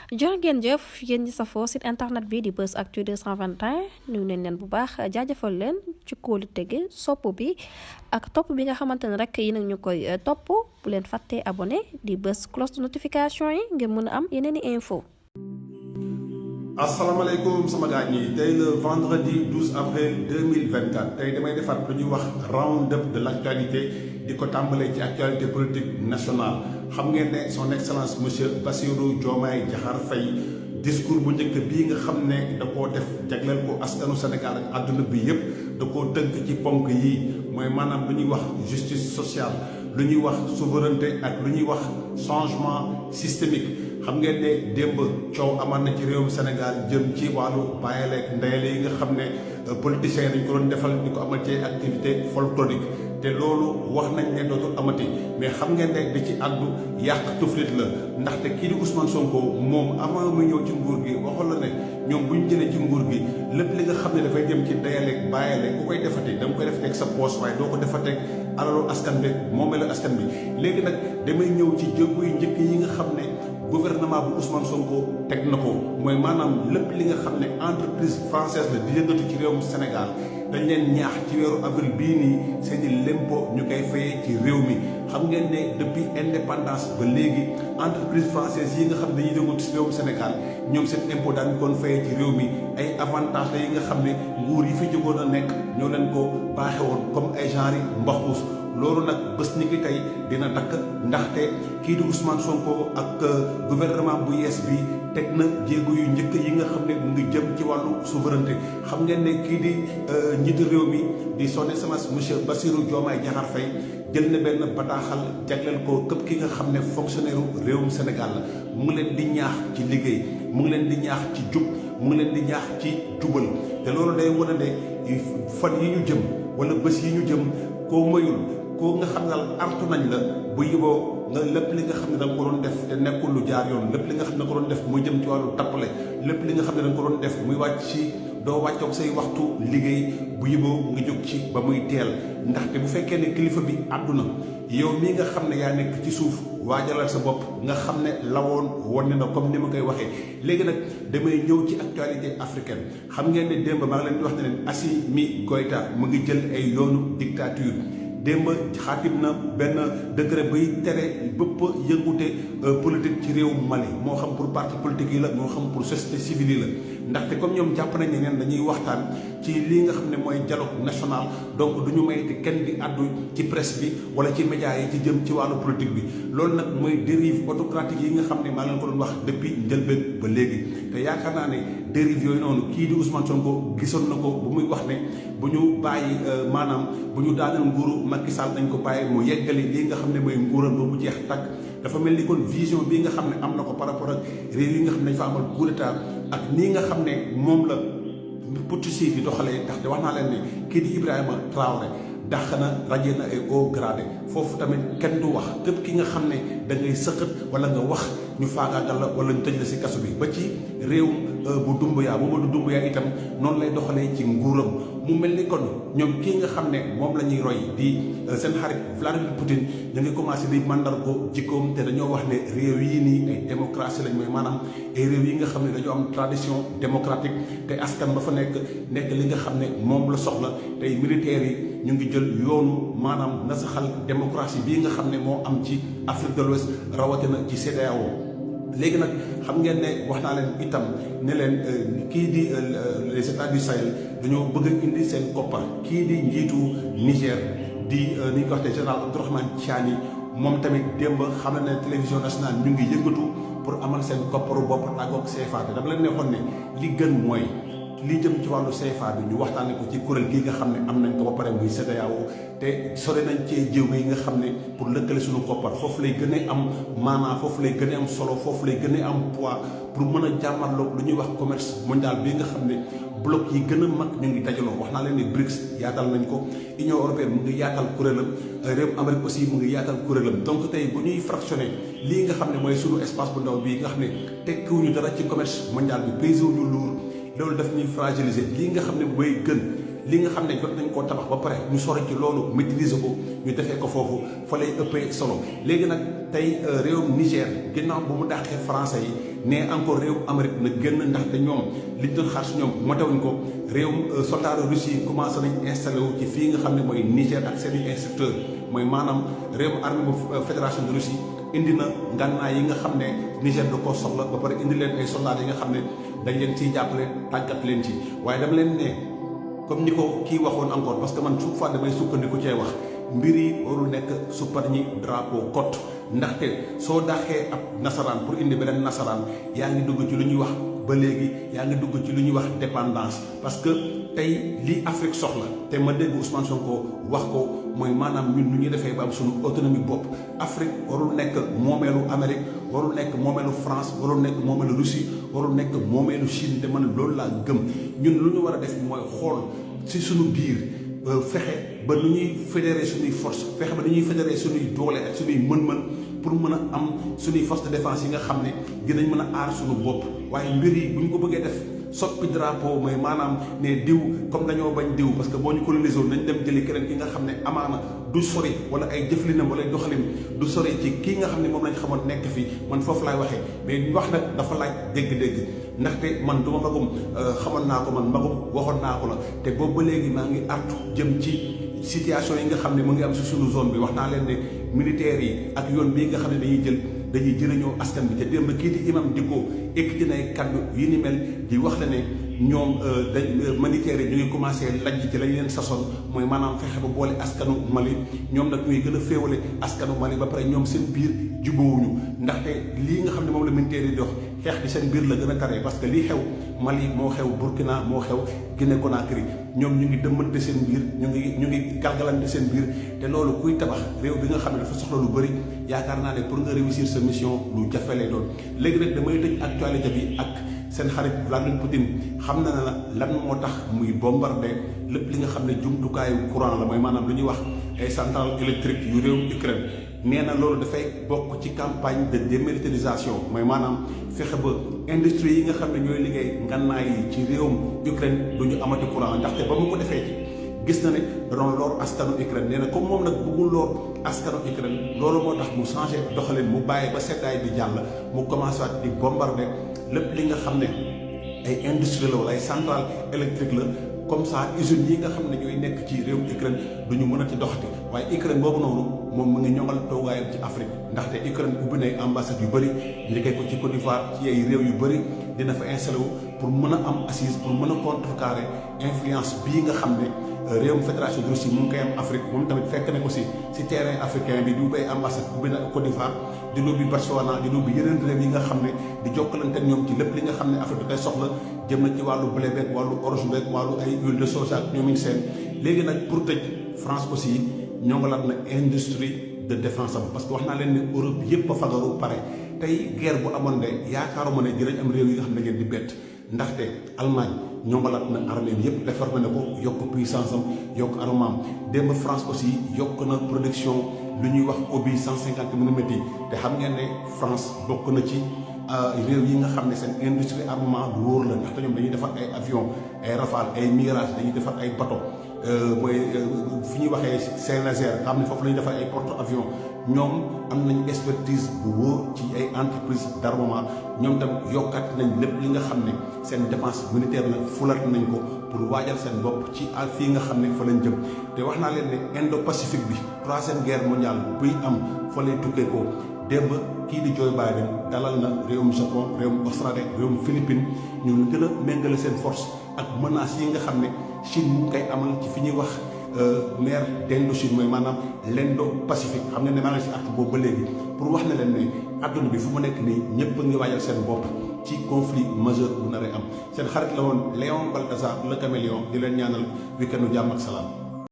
jërë ngeen jëf yéen ñi safoo site internet bi di Buzz Actu 221 nuyu nañ leen bu baax jaajëfal leen ci kóolu tege sopp bi ak topp bi nga xamante ne rek yi nag ñu koy topp bu leen fàttee abonné di bës cloche de notification yi ngir mën a am yeneen i info. asalaamaaleykum sama gars ñi tey le vendredi 12 avril 2024 tey damay defaat lu ñuy wax round up de l' actualité di ko tàmbalee ci actualité politique nationale xam ngeen ne son excellence monsieur Bassirou Diomaye Diakhar Faye discours bu njëkk bii nga xam ne da koo def jagleel ko askanu Sénégal ak àdduna bi yépp da koo tënk ci ponk yii mooy maanaam lu ñuy wax justice sociale lu ñuy wax souveraineté ak lu ñuy wax changement systémique. xam ngeen ne démb coow amaan na ci réewum Sénégal jëm ci wàllu bàyyeleeg ndeyale yi nga xam ne politiciens yi dañ ko doon defal di ko amal ci activité folklorique te loolu wax nañ ne dootul amati mais xam ngeen ne da ci àddu yàq tuflit la ndaxte kii di Ousmane Sonko moom avant muy ñëw ci nguur gi waxoon la ne ñoom bu ñu jëlee ci nguur gi lépp li nga xam ne dafay jëm ci ndeyaleeg bàyyeleeg ku koy defati da nga koy def teg sa poos waaye doo ko defateeg alalu askan bi moomeelu askan bi léegi nag damay ñëw ci jéego yu njëkk yi nga xam ne gouvernement bu Ousmane Sonko teg na ko mooy maanaam lépp li nga xam ne entreprise française la di yëngatu ci réewum Sénégal dañ leen ñaax ci weeru avril bii nii seeni lempo ñu koy fayee ci réew mi xam ngeen ne depuis indépendance ba léegi entreprise française yi nga xam ne dañuy yëngatu ci réewum Sénégal ñoom seen impôt daan koon fayee ci réew mi ay avantage la yi nga xam ne nguur yi fi jógoon a nekk ñoo leen ko baaxe woon comme ay genre yi mbaxuus loolu nag bés ni ki tey dina dakk ndaxte kii di Ousmane Sonko ak gouvernement bu yees bi teg na jéego yu njëkk yi nga xam ne mu ngi jëm ci wàllu souveraineté xam ngeen ne kii di njiitu réew mi di son excellence monsieur Bassirou Diomaye Diakhar Faye jël na benn bataaxal jagleel ko képp ki nga xam ne fonctionnaire réewum Sénégal la mu ngi leen di ñaax ci liggéey mu ngi leen di ñaax ci jub mu ngi leen di ñaax ci jubal te loolu day wane ne fan yi ñu jëm wala bés yi ñu jëm koo mayul koo nga xam ne daal artu nañ la bu yiboo nga lépp li nga xam ne da nga ko doon def te nekkul lu jaar yoon lépp li nga xam ne da nga ko doon def muy jëm ci wàllu tappale lépp li nga xam ne da nga ko doon def muy wàcc ci doo wàccoog say waxtu liggéey bu yiboo nga jóg ci ba muy teel ndaxte bu fekkee ne kilifa bi àdduna yow mii nga xam ne yaa nekk ci suuf waajalal sa bopp nga xam ne lawoon wane na comme ni ma koy waxee léegi nag damay ñëw ci actualité africaine xam ngeen ne démb maa ngi leen di wax ne leen Assimi Goïta mu ngi jël ay yoonu dictature démb xaatim na benn décret bay tere bëpp yëngute politique ci réew Mali moo xam pour parti politique yi la moo xam pour société civile yi la ndaxte comme ñoom jàpp nañ ne neen dañuy waxtaan ci lii nga xam ne mooy dialogue national donc du ñu mayte kenn di àddu ci presse bi wala ci médias yi ci jëm ci wàllu politique bi loolu nag mooy dérive autocratique yi nga xam ne maa leen ko doon wax depuis njëlbeen ba léegi te yaakaar naa ne dérive yooyu noonu kii di Ousmane Sonko gisoon na ko bu muy wax ne bu ñu bàyyi maanaam bu ñu daaneel nguuru Macky Sall dañ ko bàyyi mu yeggali lii nga xam ne mooy nguuram ba mu jeex tàkk dafa mel ni kon vision bii nga xam ne am na ko par rapport ak réew yi nga xam ne dañ fa amal coup d'état ak nii nga xam ne moom la putschistes yi doxalee ndaxte wax naa leen ne kii di Ibrahima Traoré dàq na radié na ay haut gradé foofu tamit kenn du wax képp ki nga xam ne da ngay sëqat wala nga wax ñu faagaagal la wala ñu tëj la si kaso bi ba ci réew bu Dumbuya Mamadou Dumbuya itam noonu lay doxalee ci nguuram mu mel ni kon ñoom kii nga xam ne moom la ñuy roy di seen xarit Vladimir Poutine ñu ngi commencé di mandar ko jikkoom te dañoo wax ne réew yi nii ay démocratie lañ mooy maanaam ay réew yi nga xam ne dañoo am tradition démocratique te askan ba fa nekk li nga xam ne moom la soxla tey militaires yi ñu ngi jël yoonu maanaam nasaxal démocratie bii nga xam ne moo am ci Afrique de l'Ouest rawatina ci CEDEAO léegi nag xam ngeen ne wax naa leen itam ne leen kii di les états du Sahel dañoo bëgg a indi seen koppar kii di njiitu Niger di ni ñu ko waxee général Abdourahmane Tiani moom tamit démb xam na ne télévision nationale ñu ngi yëngatu pour amal seen kopparu bopp tàggoog CFA te dama leen neexoon ne li gën mooy li jëm ci wàllu CFA bi ñu waxtaanee ko ci kuréel gi nga xam ne am nañ ko ba pare muy CEDEAO te sore nañ cee jéego yi nga xam ne pour lëkkale suñu koppar foofu lay gën a am maanaa foofu lay gën a am solo foofu lay gën a am poids pour mën a jàmmarloog lu ñuy wax commerce mondial bi nga xam ne bloc yi gën a mag ñu ngi dajaloo wax naa leen ne BRICS yaatal nañ ko Union européenne mu ngi yaatal kuréelam réew Amérique aussi mu ngi yaatal kuréelam donc tey bu ñuy fractionné lii nga xam ne mooy suñu espace bu ndaw bii nga xam ne tekkiwuñu dara ci commerce mondial bi pesé wuñu lourd loolu daf ñuy fragiliser lii nga xam ne mooy gën li nga xam ne jot nañ koo tabax ba pare ñu sori ci loolu maîtriser ko ñu defee ko foofu fa lay ëppee solo. léegi nag tey réewum Niger ginnaaw bu mu dàqee français yi ne encore réew Amérique na génn ndaxte ñoom liñ doon xaar si ñoom motewuñ ko. réewum soldat Russie yi commencé nañ installé wu ci fii nga xam ne mooy Niger ak seen i instructeur mooy maanaam réewum armée bu fédération de Russie indi na ngànnaay yi nga xam ne Niger da koo soxla ba pare indi leen ay soldats yi nga xam ne dañ leen ciy jàppale tàggat leen ci. waaye dama leen ne comme ni ko kii waxoon encore parce que man chaque fois damay sukkandiku cee wax mbir yi warul nekk suppar ñi drapeau cote ndaxte soo dàqee ab nasaraan pour indi beneen nasaraan yaa ngi dugg ci lu ñuy wax ba léegi yaa ngi dugg ci lu ñuy wax dépendance. parce que tey lii Afrique soxla te ma dégg Ousmane Sonko wax ko mooy maanaam ñun nu ñuy defee ba am suñu autonomie bopp. Afrique warul nekk moomeelu Amérique warul nekk moomeelu France warul nekk moomeelu Russie warul nekk moomeelu Chine te man loolu laa gëm. ñun lu ñu war a def mooy xool ci suñu biir fexe ba nu ñuy fédérer suñuy force fexe ba nu ñuy fédérer suñuy doole ak suñuy mën-mën pour mën a am suñuy force de défense yi nga xam ne dinañ mën a aar suñu bopp. waaye mbir yi bu ñu ko bëggee def soppi drapeau mooy maanaam ne diw comme dañoo bañ diw parce que boo ñu colonisé woon nañ dem jëli keneen ki nga xam ne amaana du sori wala ay jëflinam wala ay doxalin du sori ci kii nga xam ne moom lañ xamoon nekk fii man foofu laay waxee. mais wax nag dafa laaj dégg-dégg ndaxte man du ma magum xamoon naa ko man magum waxoon naa ko la te boobu ba léegi maa ngi artu jëm ci situation yi nga xam ne mu ngi am si suñu zone bi. wax naa leen ne militaires yi ak yoon bii nga xam ne dañuy jëriñoo askan bi te démb kii di imam Dicko ekkiti nay kaddu yi ni mel di wax la ne ñoom militaires yi ñu ngi commencé lajj ci lañ leen sasoon mooy maanaam fexe ba boole askanu Mali ñoom nag ñuy gën a féewale askanu Mali ba pare ñoom seen biir jubóowuñu ndaxte lii nga xam ne moom la militaires yi dox xeex bi seen biir la gën a taree parce que lii xew Mali moo xew Burkina moo xew Guinée Conakry ñoom ñu ngi dëmmante seen biir ñu ngi galgalante seen biir te loolu kuy tabax réew bi nga xam ne dafa soxla lu bëri yaakaar naa ne pour nga réussir sa mission lu jafe lay doon. léegi nag damay tëj actualité bi ak seen xarit Vladimir Poutine xam na ne lan moo tax muy bombardé lépp li nga xam ne jumtukaayu courant la mooy maanaam lu ñuy wax ay centrale électrique yu réewum Ukraine. nee na loolu dafay bokk ci campagne de démilitarisation mooy maanaam fexe ba industrie yi nga xam ne ñooy liggéey ngànnaay yi ci réewum Ukraine du ñu amati courant ndaxte ba mu ko defee ci gis na ne da doon lor askanu Ukraine. nee na comme moom nag bëggul lor askanu Ukraine loolu moo tax mu changé doxalin mu bàyyi ba seddaay bi jàll mu commencé waat di bombarder lépp li nga xam ne ay industrie la wala ay centrale électrique la. comme ça usines yi nga xam ne ñooy nekk ci réew Ukraine du ñu mën a ci doxati waaye Ukraine boobu noonu moom mu ngi ñoŋal toogaayam ci Afrique ndaxte Ukraine ubbi na ay ambassades yu bëri liggéey ko ci Côte d'Ivoire ci ay réew yu bëri dina fa installé wu pour mën a am assise pour mën a contrecarrer influence bii nga xam ne réewum fédération de Russie mu ngi koy am Afrique moom tamit fekk na ko si terrain africain bi di ubbi ay ambassade ubbi na Côte d'Ivoire di ubbi Botswana di ubbi yeneen réew yi nga xam ne di jokkalante ñoom ci lépp li nga xam ne Afrique da koy soxla jëm na ci wàllu blé beeg wàllu orge beeg wàllu ay huile de soja ak ñoom seen. léegi nag pour tëj France aussi ñoo ngalaat na industrie de défense am parce que wax naa leen ne Europe yëpp a fagaru pare tey guerre bu amoon de yaakaaruma ne dinañ am réew yi nga xam ne ngeen di bett ndaxte Allemagne ñoŋalaat na armée bi yëpp defar na ko yokk puissance am yokk armement am démb France aussi yokk na production lu ñuy wax obus 150 mm yi te xam ngeen ne France bokk na ci réew yi nga xam ne seen industrie armement bu wóor la ndaxte ñoom dañuy defar ay avion ay Rafale ay Mirage dañuy defar ay bateau mooy fi ñuy waxee Saint-Nazaire nga xam ne foofu la ñuy defar ay porte avion ñoom am nañ expertise bu wóor ci ay entreprise d'armement ñoom tam yokkat nañ lépp li nga xam ne seen dépense militaire la fulat nañ ko pour waajal seen bopp ci fii nga xam ne fa lañ jëm te wax naa leen ne Indo-Pacifique bi 3e guerre mondiale buy am fa lay tukkee ko démb kii di Joe Biden dalal na réewum Japon réewum Australie réewum Philippines ñu gën a méngale seen force ak menaces yi nga xam ne Chine mu ngi koy amal ci fi ñuy wax mer d'Indochine mooy maanaam l'Indo-Pacifique xam nga ne maa ngi si acte boobu ba léegi pour wax na leen ne adduna bi fu mu nekk nii ñëpp a ngi waajal seen bopp ci conflit majeur bu naree am seen xarit la woon Léon Balthazar le Caméléon di leen ñaanal week-end jàmm ak salaam.